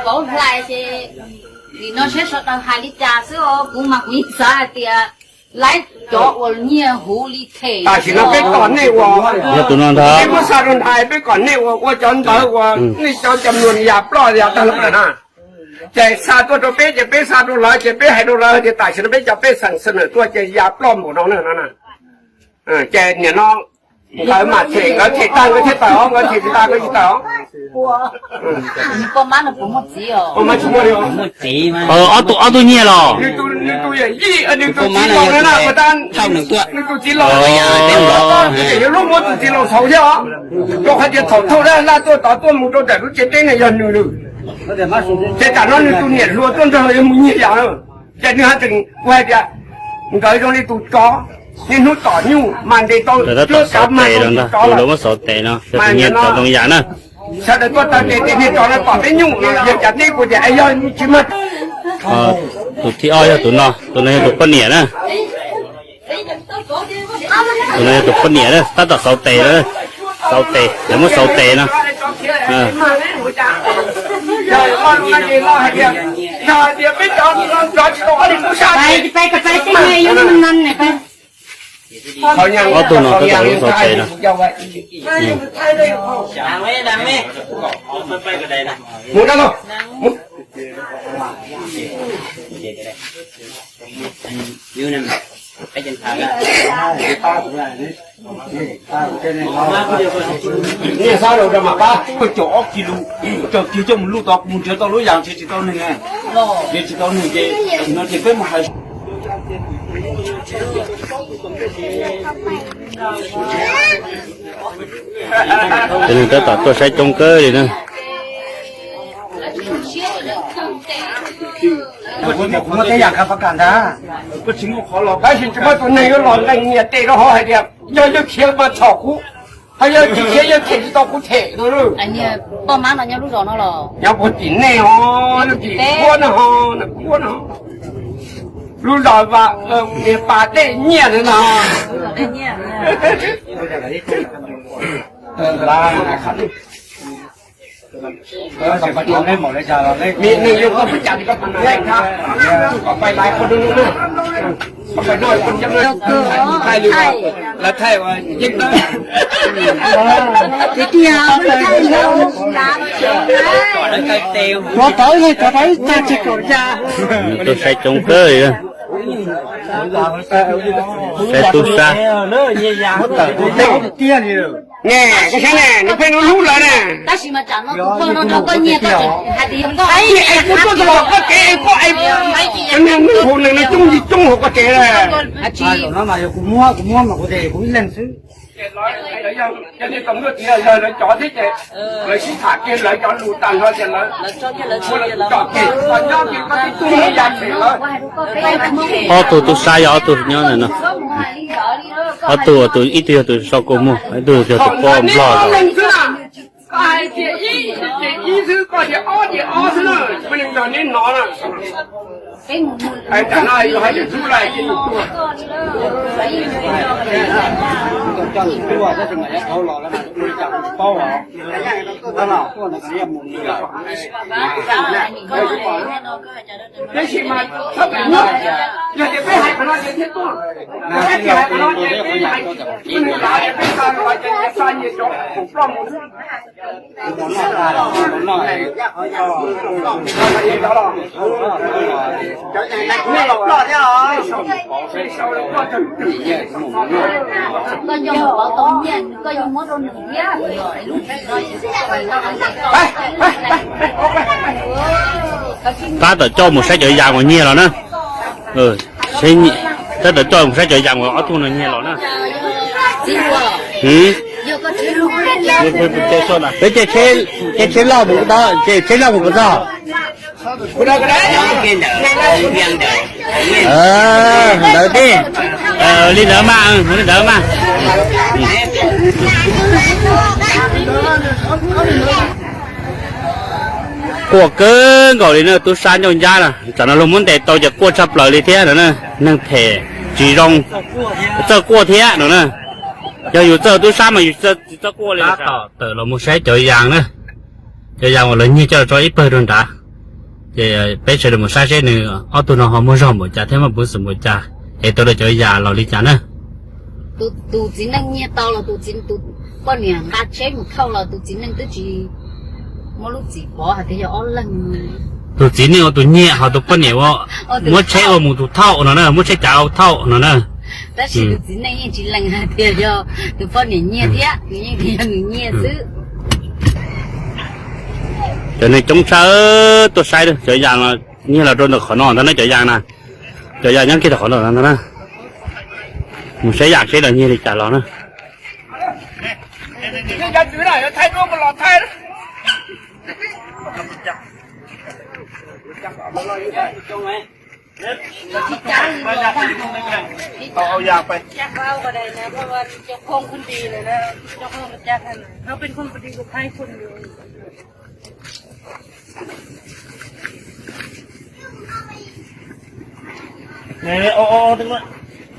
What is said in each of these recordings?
Vauv Hlais ces nim no saib sawv daws hais li cas xwb os, kuv mas kuv yeej xav hais tias lawv cov uas nyiag huv li them. Tam sim no peb tos nej ua, yog tus no ntag, peb muab xa rau nrad, peb kom nej ua, ua cov ntawv uas nej cov cov mluas ya ploj ya tag lawm na. Ces xa tuaj rau peb ces peb xa rau lawv ces peb hais rau lawv tias tam sim no peb cov pej xeem xa nawm tuaj ces ya ploj npaum no na. Ces nim no nkawd mam them, nkawd them tag nkawd thiaj tawm os, nkawd them tsis tag nkawd tsis tawm os. Poj Mab tsis muaj li. Ob tug, ob tug nyiag los? Nws tus, nws tus yawm yij, nws tus txiv laus na, nws tus txiv laus, nws tseem yuav luag muab tus txiv laus xauv thiab os. Rau qhov tias thaum thauj dab laj tuaj tod tuaj mus rau ntawm lub tsev teb no yog nws nws. Ces tam no nws tus niam hluas tuaj nrog yuav mus nyiag yam na. Ces nws hais tseem, kuv hais tias nkawd zoo li tus tsov, niaj hnub tom nyuj mas ntes tau cuab kav mag rau tus tsov lawm. Mas tus nyiag tsov zoo yam na. Sawv daws tuaj taw tes ces niag tsov no tom peb nyuj no, yog cas teb kuv tias es yog tsis mag. Tus thib ob yog tus no, tus no yog tus poj niam na. Tus no yog tus poj niam na, tab tom xauv tes, xauv tes, lawv muab xauv tes no. Ob tug no tab tom xauv tes no. Niaj xab rau rau mas pab, caum ob kis lus, caum kiag coj mus luj tod, mus nrhiav tau lub yas nrhiav tsis tau neeg, nrhiav tsis tau neeg ces no ces peb mus hais. Cov neeg tab tom tuaj saib coob kawg li na. Kuv muaj tej yam kab pab kam ntag. Tab sis tsis muaj tus neeg yuav los nqee nyias tes rau hauv hais tias yog yawg khiav mas txhom kuv, ho yog tsis khiav yawg them tsis tau kuv them no. Poj Mab no nyob lub zos no los? Nyob puag tim nej ho, lub tim Kuab no ho, Kuab no. Lub zos Pas Dej Nyiaj no. Lawv thaij ua yeeb dawb. Tuav tawv, tuav tawv ib tag tsis kaum ya. Tuaj saib coob kawg li. Saib tub sab. Ne, koj saib ne, nws pheej hlub hlub lawv ne. Tab sis mas tsam no tus pog no nrog koj nyiag, koj tseem hais tias yog koj, es kuv tuaj txog tom koj tsev es koj, es cov niag neeg haus neeg no coob li coob hauv koj tsev lawm. Kuv muab, kuv muab mas kuv tias kuv ib leeg xwb. Cov niag tom nuj tias yog lawv cov thiab ces lawv sib tham kiag lawv cov lus tag nrho ces lawv muab lawv tus tsom kiag, nyob kiag koj tib tug ya them lawm. Ob tug tub sab yog ob tug nyob ntawm no. Ob tug, tus ib tug yog tus sau kua muag, ib tug yog tus poj nplog. Koj hais tias ib ces ib xwb, koj tias ob ces ob xwb na, tsis muaj neeg nrog neb hnov na. Hais tam no yus hais tias tub lawm ces yus tuag. Tab sis mas txhob pem muab, yog tias peb hais qhov no ces thiaj tuaj, peb tsis hais qhov no ces peb hais, peb hais tias peb xa los ces xa nyias cov khoom ploj mus xwb. Koj coj mus pauv tau nyiaj, koj yuav muab rau nws thiab. Tab tom coj mus saib cov yas uas nyiag los na. Tab tom coj mus saib cov yas uas ob tug no nyiag los na. Peb caij tsheb loj mus tod, caij tsheb loj mus puas txog? Ntawd tib, li ntawd mas, li ntawd mas. Quaj kawg nkaus li na, tub sab ncauj ncab na, tsam no luag muab ntes tau ces quaj tshaj plaws li thiab no na. Neeg phem tsis zoo, txawj quaj thiab no na. Yog yus txawj tub sab mas yus tsis txawj quaj li. Tab tom tawm los mus saib cov yas na, cov yas uas lawv nyiag coj los tso ib pawg rau nrad. Ces peb sawv daws mus saib seb nws ob tug no ho muaj zog npaum cas thiab muaj peev xwm npaum cas, es tau rau cov yam los li cas na. Tus txiv neej nyiag tau los tus txiv, tus poj niam nqa tsheb mus thauj los tus txiv neej twb tsis muab lub txim pov hais tias yog ob leeg. Tus txiv neej ua tus nyiag, ho tus poj niam ua, muab tsheb ua mus tus thauj no na, muab tsheb cav ua thauj no na. Tab sis tus txiv neej yeej tsis lees hais tias yog tus poj niam nyiag thiab, nws yeej tias yog nws nyiag xwb. Cov neeg coob tshaj tuaj saib cov yas nyiag los rau ntawm qhov no ntag na, cov yas na, cov yas nyob kiag rau qhov no ntag na. Mus saib yam seb los nyiag li cas los na.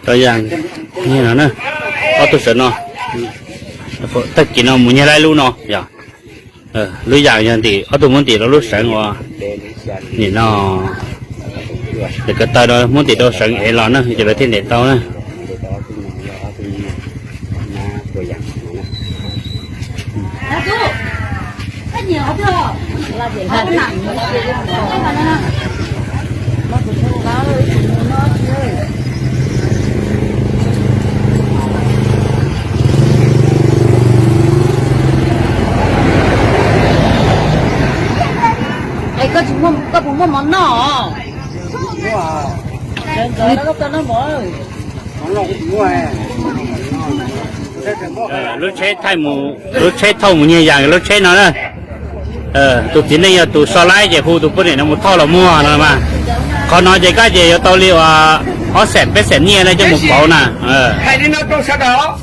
Cov yas nyiag no na, ob tug sawv no, tag kis no mus nyiag laib lub no yog, lub yas yog ntim, ob tug muab ntim rau lub seev uas nim no, lawv ko taw rau muab ntim rau seev ev los na, ces lawv thiaj ntes tau na. Es koj puas muaj mov noj? Lub tsheb thaij mus, lub tsheb thauj mus nyiag yas lub tsheb no na. Tus txiv neej yog tus so laib ces hu tus poj niam no mus thauj los muag no mas. Qhov no ces koj ces yuav tau li uas ob xees peb xees nyiaj na coj mus pauv na. Hais li no rau sawv daws,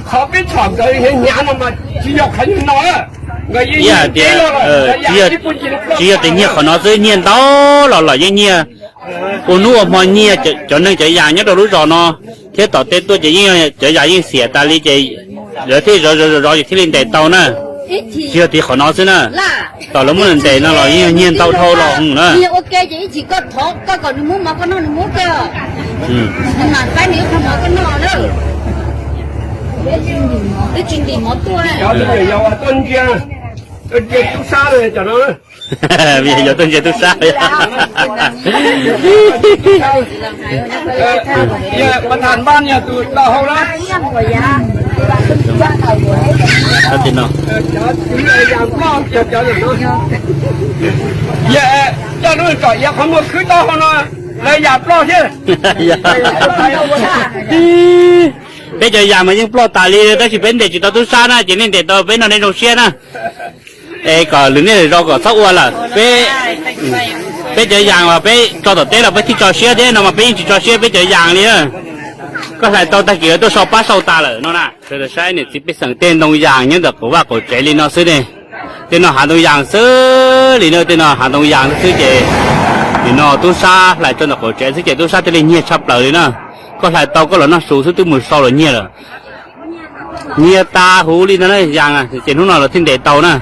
qhov peb txhom nkawd hnyav no mas tsis yog qhov no, nkawd yeej hais tias tsis yog tias nyiag qhov no xwb, nyiag ntau los los yeej nyiag. Ua hnub ua hmo nyiag cov neeg cov yas nyob rau lub zos no thiab tom tej tuaj ces yeej cov yas yeej xiam tas li ces lawv thiaj zov zov zov zov ces thiaj li ntes tau na. Tsis yog tias qhov no xwb na, tom lawv muab ntes no los yeej yog nyiag ntau dhau los na. Yog tuaj ntsia tub sab. Coj lub tsom iav qhov muag khwb taub hau no, lawv yam ploj thiab. Peb cov yas mas yeej ploj tas li tab sis peb ntes tsis tau tub sab na ces nej ntes tau peb no nej zoo siab na. Es kom lwm niaj lwm zaus kom txhob ua lawm. Peb cov yas uas peb tso tom teb los peb thiaj tso siab thiab no mas peb yeej tsis tso siab peb cov yas li na. Koj hlais tau tag kis tuaj so pab sau tas lawm no na. Sawv daws saib niam txiv pej xeem tej ntoo yas nyob ntawm qaum vaj qaum tsev li no xwb ne. Tej no hav ntoo yas xwb li na, tej no hav ntoo yas xwb ces nim no tub sab hlais rau ntawm qaum tsev xwb ces tub sab thiaj li nyiag tshaj plaws li na. Koj hlais tau koj los noj su xwb twb mus sau los nyiag lawm. Nyiag tas huv li no na yas ces hnub no lawv thiaj ntes tau na.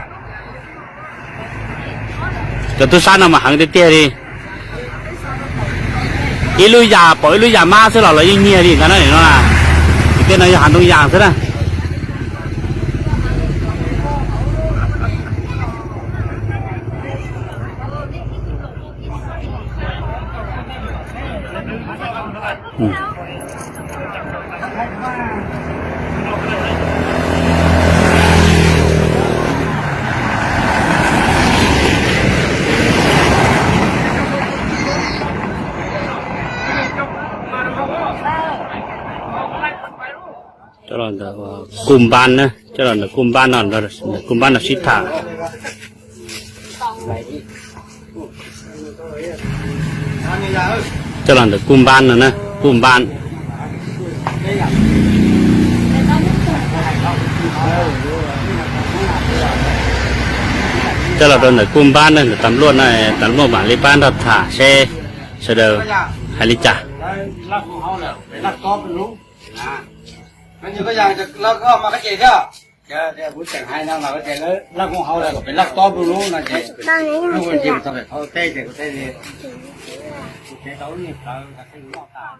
Cov tub sab no mas heev tiag tiag li. Ib lub yas pom ib lub yas mab xwb los los yeej nyiag li ntag na no. Ces tej no yog hav ntoo yas xwb na. Coj los ntawm kuj npab na, coj los ntawm kuj npab no, ntawm kuj npab no sib tham. Coj los ntawm kuj npab no na, kuj npab. Coj los rau ntawm kuj npab na, ntawm tas luaj no, tas luaj mam li pab nrog tham seb sawv daws hais li cas. Kuv tseem hais no mas kuv tias lawv laj koom haus lawm kom pem laj tob nplua nuj no ces, lub ua ntsis txog pem qhov teb ces kuv thiaj li, kuv tsev tau lub niag plawv, kuv thiaj li noj tas.